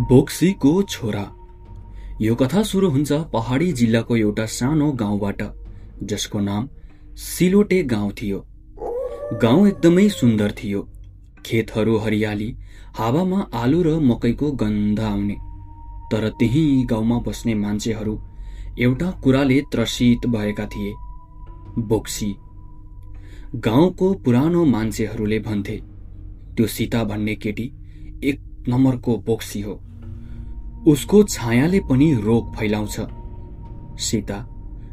बोक्सीको छोरा। यो कथा सुरु हुन्छ पहाडी जिल्लाको एउटा सानो गाउँबाट, जसको नाम सिलोटे गाउँ थियो। गाउँ एकदमै सुन्दर थियो। खेतहरू हरियाली, हावामा आलु र मकैको गन्ध आउने। तर त्यही गाउँमा बस्ने मान्छेहरू एउटा कुराले त्रसित भएका थिए, बोक्सी। गाउँको पुरानो मान्छेहरूले भन्थे, त्यो सीता भन्ने केटी एक नम्बरको बोक्सी हो। उसको छायाले पनि रोग फैलाउँछ। सीता,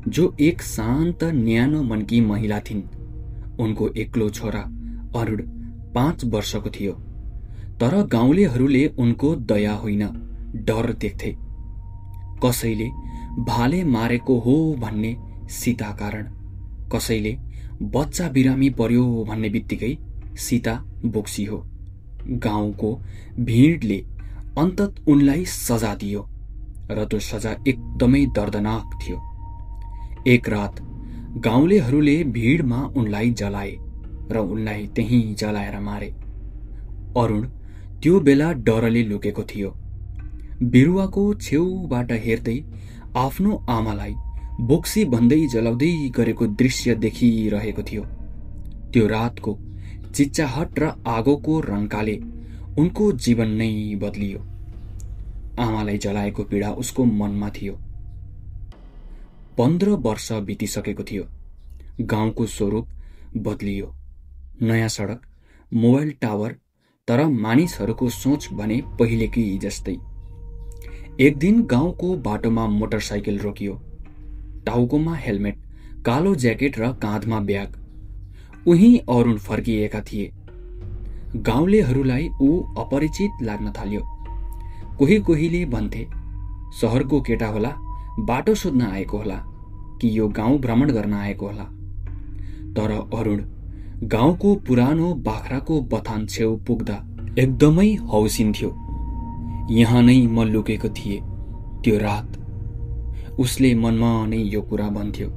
जो एक शान्त न्यानो मनकी महिला थिइन्, उनको एक्लो छोरा अरुण 5 वर्षको थियो। तर गाउँलेहरूले उनको दया होइन, डर देख्थे। कसैले भाले मारेको हो भन्ने सीता कारण, कसैले बच्चा बिरामी पर्यो भन्ने बित्तिकै सीता बोक्सी हो। गाउँको भिडले अन्तत उनलाई सजा दियो, र त्यो सजा एकदमै दर्दनाक थियो। एक रात गाउँलेहरूले भिडमा उनलाई जलाए र उनलाई त्यहीँ जलाएर मारे। अरुण त्यो बेला डरले लुकेको थियो। बिरुवाको छेउबाट हेर्दै आफ्नो आमालाई बोक्सी भन्दै जलाउँदै गरेको दृश्य देखिरहेको थियो। त्यो रातको चिच्चाहट र आगोको रन्काले उनको जीवन नै बदलियो। आमालाई जलाएको पीडा उसको मनमा थियो। 15 वर्ष बितिसकेको थियो। गाउँको स्वरूप बदलियो। नयाँ सडक, मोबाइल टावर, तर मानिसहरूको सोच भने पहिलेकै जस्तै। एक दिन गाउँको बाटोमा मोटरसाइकल रोकियो। टाउकोमा हेलमेट, कालो ज्याकेट र काँधमा ब्याग। उही अरुण फर्किएका थिए। गाउँलेहरूलाई ऊ अपरिचित लाग्न थाल्यो। कोहीले भन्थे, शहरको केटा होला, बाटो सोध्न आएको होला, कि यो गाउँ भ्रमण गर्न आएको होला। तर अरुण गाउँको पुरानो बाख्राको बथान छेउ पुग्दा एकदमै हौसिन्थ्यो। यहाँ नै म लुकेको थिएँ त्यो रात, उसले मनमा नै यो कुरा भन्थ्यो।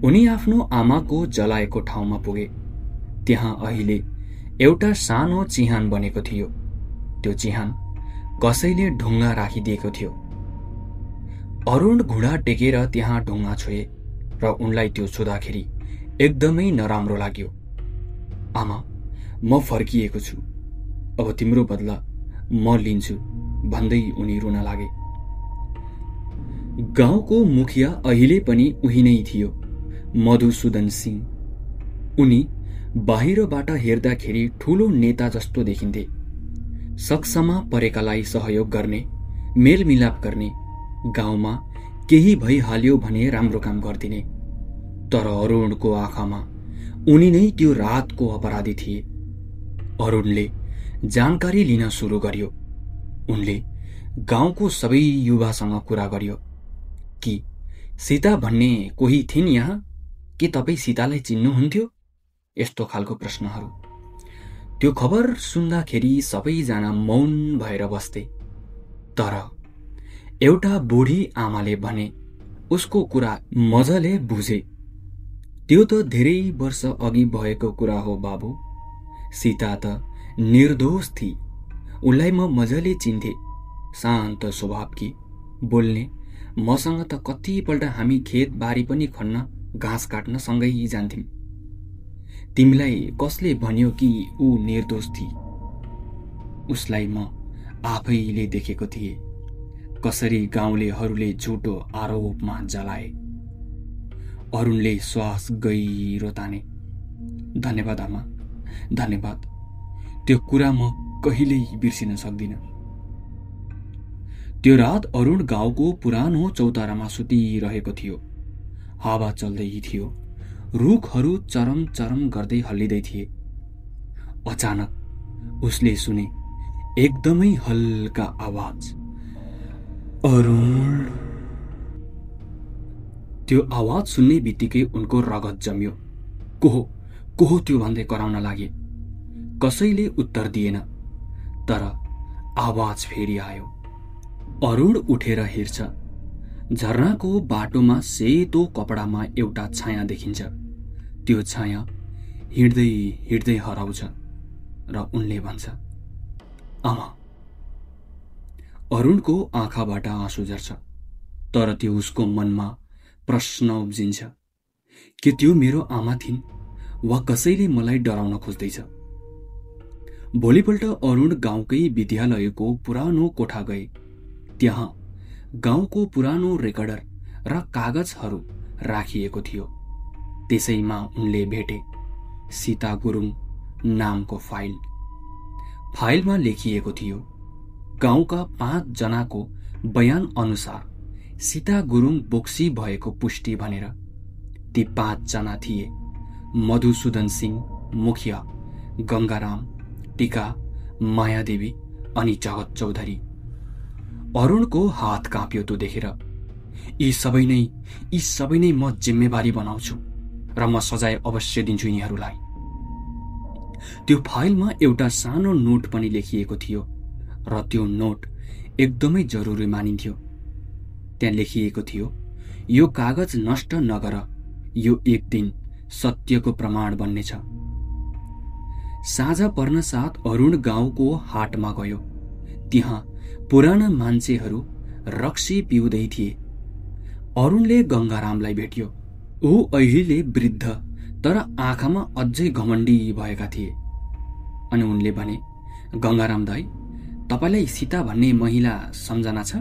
उनी आफ्नो आमाको जलाएको ठाउँमा पुगे। त्यहाँ अहिले एउटा सानो चिहान बनेको थियो। त्यो चिहान कसैले ढुङ्गा राखिदिएको थियो। अरुण घुँडा टेकेर त्यहाँ ढुङ्गा छोए र उनलाई त्यो छुँदाखेरि एकदमै नराम्रो लाग्यो। आमा, म फर्किएको छु, अब तिम्रो बदला म लिन्छु भन्दै उनी रुन लागे। गाउँको मुखिया अहिले पनि उही नै थियो, मधुसूदन सिंह। उनी बाहिरबाट हेर्दाखेरि ठूलो नेता जस्तो देखिन्थे। सक्समा परेकालाई सहयोग गर्ने, मेलमिलाप गर्ने, गाउँमा केही भइहाल्यो भने राम्रो काम गरिदिने। तर अरुणको आँखामा उनी नै त्यो रातको अपराधी थिए। अरुणले जानकारी लिन सुरु गर्यो। उनले गाउँको सबै युवासँग कुरा गर्यो कि सीता भन्ने कोही थिइन् यहाँ, के तपाईँ सीतालाई चिन्नुहुन्थ्यो? यस्तो खालको प्रश्नहरू। त्यो खबर सुन्दाखेरि सबैजना मौन भएर बस्थे। तर एउटा बुढी आमाले भने, उसको कुरा मजाले बुझे। त्यो त धेरै वर्ष अघि भएको कुरा हो बाबु। सीता त निर्दोष थिई। उनलाई म मजाले चिन्थे। शान्त स्वभावकी, बोल्ने। मसँग त कतिपल्ट हामी खेत बारी पनि खन्न, घाँस काट्न सँगै जान्थ्यौं। तिमीलाई कसले भन्यो कि ऊ निर्दोष थिई? उसलाई म आफैले देखेको थिएँ, कसरी गाउँलेहरूले झुटो आरोपमा जलाए। अरुणले श्वास गहिरो ताने। धन्यवाद आमा, धन्यवाद। त्यो कुरा म कहिल्यै बिर्सिन सक्दिन। त्यो रात अरुण गाउँको पुरानो चौतारामा सुतिरहेको थियो। हावा चल्दै थियो। रुखहरू चरम चरम गर्दै हल्लिँदै थिए। अचानक उसले सुने एकदमै हल्का आवाज, अरुण। त्यो आवाज सुन्ने बित्तिकै उनको रगत जम्यो। को हो त्यो भन्दै कराउन लागे। कसैले उत्तर दिएन। तर आवाज फेरि आयो। अरुण उठेर हेर्छ। झरनाको बाटोमा सेतो कपडामा एउटा छाया देखिन्छ। त्यो छाया हिँड्दै हिँड्दै हराउँछ र उनले भन्छ, आमा। अरुणको आँखाबाट आँसु झर्छ, तर त्यो उसको मनमा प्रश्न उब्जिन्छ, के त्यो मेरो आमा थिइन् वा कसैले मलाई डराउन खोज्दैछ। भोलिपल्ट अरुण गाउँकै विद्यालयको पुरानो कोठा गए। त्यहाँ गाउँको पुरानो रेकर्डर र कागजहरू राखिएको थियो। त्यसैमा उनले भेटे सीता गुरुङ नामको फाइल। फाइलमा लेखिएको थियो, गाउँका 5 जनाको बयान अनुसार सीता गुरुङ बोक्सी भएको पुष्टि भनेर। ती 5 जना थिए मधुसूदन सिंह मुखिया, गंगाराम, टीका, मायादेवी अनि जगत चौधरी। अरुणको हात काँप्यो त्यो देखेर। यी सबै नै म जिम्मेवारी बनाउँछु र म सजाय अवश्य दिन्छु यिनीहरूलाई। त्यो फाइलमा एउटा सानो नोट पनि लेखिएको थियो र त्यो नोट एकदमै जरुरी मानिन्थ्यो। त्यहाँ लेखिएको थियो, यो कागज नष्ट नगर, यो एक दिन सत्यको प्रमाण बन्नेछ। साँझ पर्न साथ अरुण गाउँको हाटमा गयो। त्यहाँ पुराना मान्छेहरू रक्सी पिउँदै थिए। अरुणले गंगारामलाई भेट्यो। ऊ अहिले वृद्ध तर आँखामा अझै घमण्डी भएका थिए। अनि उनले भने, गंगाराम दाई, तपाईलाई सीता भन्ने महिला सम्झना छ?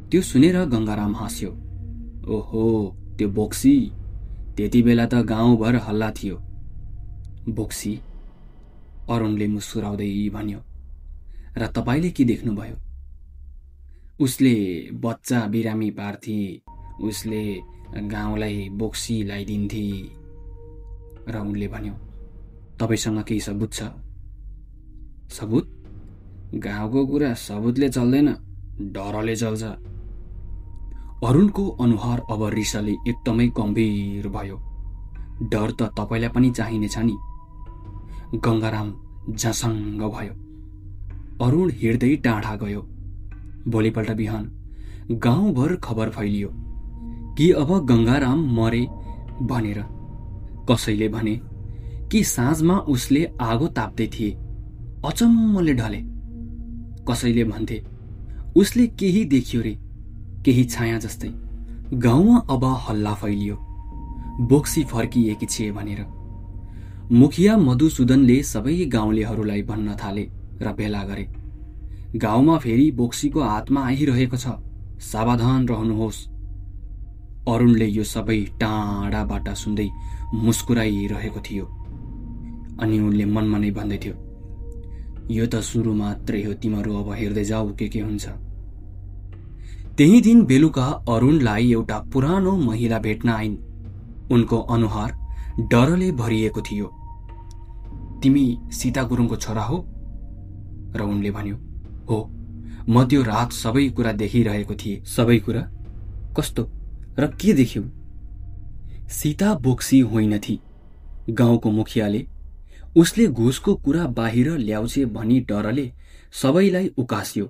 त्यो सुनेर गंगाराम हाँस्यो। ओहो, त्यो बोक्सी, त्यति बेला त गाउँभर हल्ला थियो। बोक्सी? अरुणले मुस्कुराउँदै भन्यो। र तपाईले के देख्नुभयो? उसले बच्चा बिरामी पार्थी, उसले गाउँलाई बोक्सी ल्याइदिन्थे। र उनले भन्यो, तपाईसँग केही सबुत छ? सबुत? गाउँको कुरा सबुतले चल्दैन, डरले चल्छ। अरुणको अनुहार अब रिसले एकदमै गम्भीर भयो। डर त तपाईलाई पनि चाहिनेछ नि। गंगाराम झसङ्ग भयो। अरुण हिँड्दै टाढा गयो। भोलिपल्ट बिहान गाउँभर खबर फैलियो कि अब गंगाराम मरे भनेर। कसैले भने कि साँझमा उसले आगो ताप्दै थिए, अचम्मले ढले। कसैले भन्थे उसले केही देख्यो रे, केही छाया जस्तै। गाउँमा अब हल्ला फैलियो, बोक्सी फर्किएकी छे भनेर। मुखिया मधुसूदनले सबै गाउँलेहरूलाई भन्न थाले र भेला गरे, गाउँमा फेरि बोक्सीको हातमा आइरहेको छ, सावधान रहनुहोस्। अरुणले यो सबै टाढाबाट सुन्दै मुस्कुराइरहेको थियो। अनि उनले मनमा नै भन्दै थियो, यो त सुरु मात्रै हो, तिमीहरू अब हेर्दै जाऊ के हुन्छ। त्यही दिन बेलुका अरुणलाई एउटा पुरानो महिला भेट्न आइन्। उनको अनुहार डरले भरिएको थियो। तिमी सीता गुरुङको छोरा हो? र उनले भन्यो, हो, म त्यो रात सबै कुरा देखिरहेको थिएँ। सबै कुरा? कस्तो र के देख्यौ? सीता बोक्सी होइनथी। गाउँको मुखियाले उसले घुसको कुरा बाहिर ल्याउँछे भनी डरले सबैलाई उकास्यो।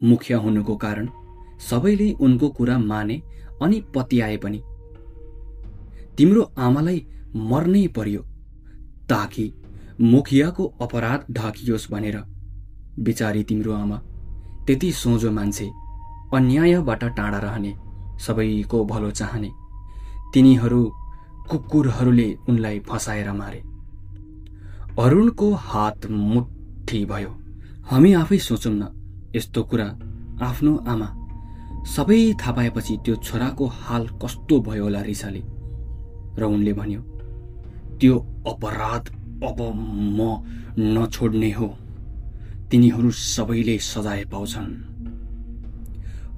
मुखिया हुनुको कारण सबैले उनको कुरा माने अनि पत्याए पनि। तिम्रो आमालाई मर्नै पर्यो ताकि मुखियाको अपराध ढाकियोस् भनेर। बिचारी तिम्रो आमा त्यति सोझो मान्छे, अन्यायबाट टाढा रहने, सबैको भलो चाहने। तिनीहरू कुकुरहरूले उनलाई फसाएर मारे। अरुणको हात मुट्ठी भयो। हामी आफै सोचौं न, यस्तो कुरा आफ्नो आमा सबै थाहा पाएपछि त्यो छोराको हाल कस्तो भयो होला रिसाले। र उनले भन्यो, त्यो अपराध अब म नछोड्ने हो, तिनीहरू सबैले सजाय पाउँछन्।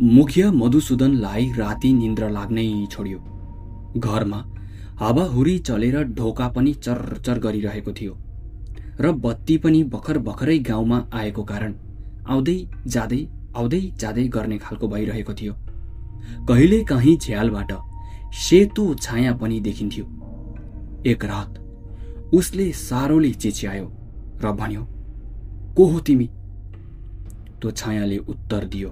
मुखिया मधुसूदनलाई राति निन्द्रा लाग्नै छोड्यो। घरमा हावाहुरी चलेर ढोका पनि चरचर गरिरहेको थियो र बत्ती पनि भर्खर भर्खरै गाउँमा आएको कारण आउँदै जाँदै गर्ने खालको भइरहेको थियो। कहिले काहीँ झ्यालबाट सेतो छाया पनि देखिन्थ्यो। एक रात उसले सारोले चिच्यायो र भन्यो, को हो तिमी? त्यो छायाले उत्तर दियो,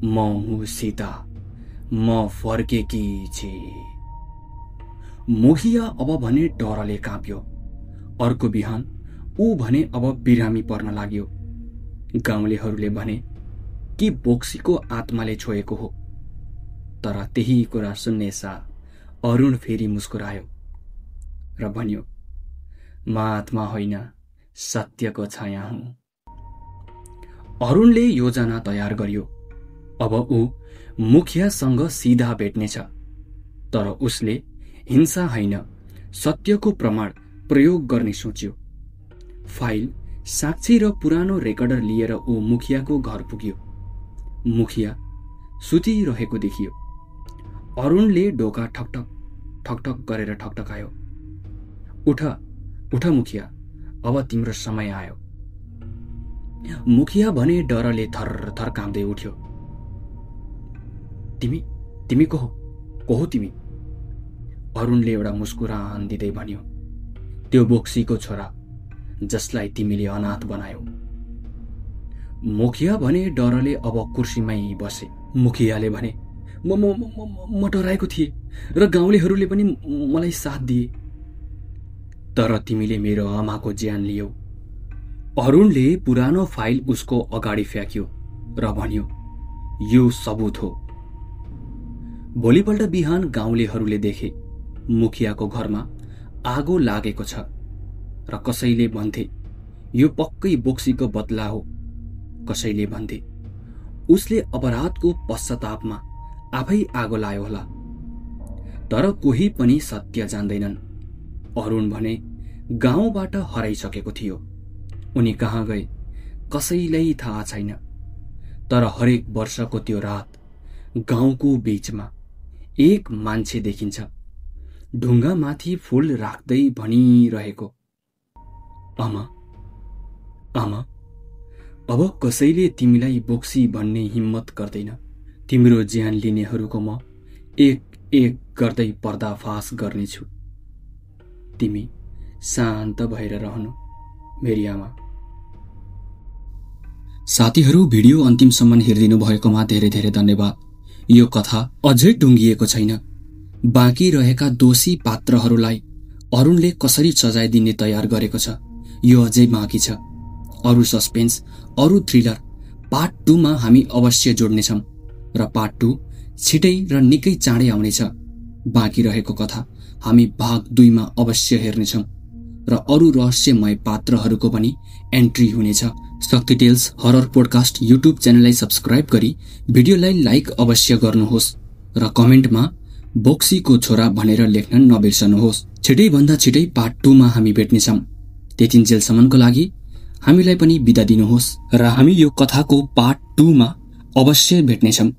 म हुँ सीता, म फर्केकी छि। मुखिया अब भने डरले काँप्यो। अर्को बिहान ऊ भने अब बिरामी पर्न लाग्यो। गाउँलेहरूले भने कि बोक्सीको आत्माले छोएको हो। तर त्यही कुरा सुन्ने साथ अरुण फेरि मुस्कुरायो र भन्यो, म आत्मा होइन, सत्यको छाया हुँ। अरुणले योजना तयार गर्यो। अब ऊ मुखियासँग सिधा भेट्नेछ, तर उसले हिंसा होइन, सत्यको प्रमाण प्रयोग गर्ने सोच्यो। फाइल, साक्षी र पुरानो रेकर्डर लिएर ऊ मुखियाको घर पुग्यो। मुखिया सुतिरहेको देखियो। अरुणले ढोका ठकठक ठकठक गरेर ठकठकायो। उठ उठ मुखिया, अब तिम्रो समय आयो। मुखिया भने डरले थरथर काँप्दै उठ्यो। तिमी को हो तिमी? अरुणले एउटा मुस्कुरान दिँदै भन्यो, त्यो बोक्सीको छोरा जसलाई तिमीले अनाथ बनायौ। मुखिया भने डरले अब कुर्सीमै बसे। मुखियाले भने, म डराएको थिएँ र गाउँलेहरूले पनि मलाई साथ दिए, तर तिमीले मेरो आमाको ज्यान लियौ। अरुणले पुरानो फाइल उसको अगाडि फ्याँक्यो र भन्यो, यो सबुत हो। भोलिपल्ट बिहान गाउँलेहरूले देखे मुखियाको घरमा आगो लागेको छ र कसैले भन्थे यो पक्कै बोक्सीको बदला हो। कसैले भन्थे उसले अपराधको पश्चातापमा आफै आगो लायो होला। तर कोही पनि सत्य जान्दैनन्। अरुण भने गाउँबाट हराइसकेको थियो। उनी कहाँ गए कसैलाई थाहा छैन। तर हरेक वर्षको त्यो रात गाउँको बीचमा एक मान्छे देखिन्छ, ढुङ्गा माथि फूल राख्दै भनिरहेको, आमा आमा, अब कसैले तिमीलाई बोक्सी भन्ने हिम्मत गर्दैन। तिम्रो ज्यान लिनेहरूको म एक एक गर्दै पर्दाफास गर्नेछु। तिमी शान्त भएर रहनु मेरी आमा। साथीहरू, भिडियो अन्तिमसम्म हेरिदिनु भएकोमा धेरै धेरै धन्यवाद। यो कथा अझै टुङ्गिएको छैन। बाँकी रहेका दोषी पात्रहरूलाई अरुणले कसरी सजाय दिने तयार गरेको छ, यो अझै बाँकी छ। अरु सस्पेन्स, अरु थ्रिलर पार्ट 2 मा हामी अवश्य जोड्नेछौँ र पार्ट 2 छिटै र निकै चाँडै आउनेछ। बाँकी रहेको कथा हामी भाग 2 मा अवश्य हेर्नेछौँ र अरु रहस्यमय पात्रहरूको पनि एन्ट्री हुनेछ। शक्ति टेल्स हरर पोडकास्ट युट्युब च्यानललाई सब्स्क्राइब गरी भिडियोलाई लाइक अवश्य गर्नुहोस् र कमेन्टमा बोक्सीको छोरा भनेर लेख्न नबिर्सनुहोस्। छिटै भन्दा छिटै पार्ट 2 मा हामी भेट्नेछौँ। त्यतिन्जेलसम्मको लागि हामीलाई पनि बिदा दिनुहोस् र हामी यो कथाको पार्ट 2 मा अवश्य भेट्नेछौँ।